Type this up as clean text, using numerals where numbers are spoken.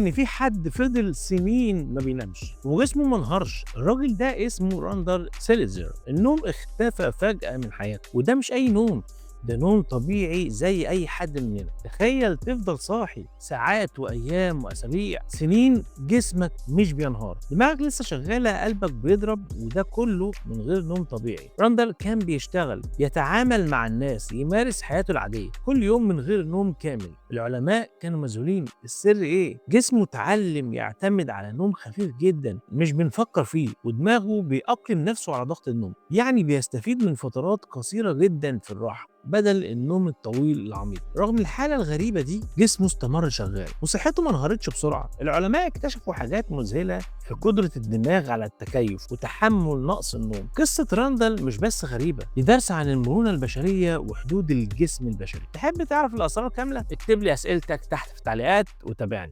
إن في حد فضل سنين ما بينامش وجسمه ما انهارش. الراجل ده اسمه راندال سيليزر. النوم اختفى فجأة من حياته، وده مش أي نوم، ده نوم طبيعي زي أي حد مننا. تخيل تفضل صاحي ساعات وأيام وأسابيع سنين، جسمك مش بينهار، دماغك لسه شغالة، قلبك بيضرب، وده كله من غير نوم طبيعي. راندال كان بيشتغل، يتعامل مع الناس، يمارس حياته العادية كل يوم من غير نوم كامل. العلماء كانوا مذهولين. السر إيه؟ جسمه اتعلم يعتمد على نوم خفيف جدا مش بنفكر فيه، ودماغه بيأقلم نفسه على ضغط النوم، يعني بيستفيد من فترات قصيرة جدا في الراحة بدل النوم الطويل العميق. رغم الحالة الغريبة دي جسمه استمر شغال وصحته ما انهارتش بسرعة. العلماء اكتشفوا حاجات مذهلة في قدرة الدماغ على التكيف وتحمل نقص النوم. قصة راندال مش بس غريبة، دي درس عن المرونة البشرية وحدود الجسم البشري. تحب تعرف الأسرار كاملة؟ اكتب لي أسئلتك تحت في التعليقات وتابعني.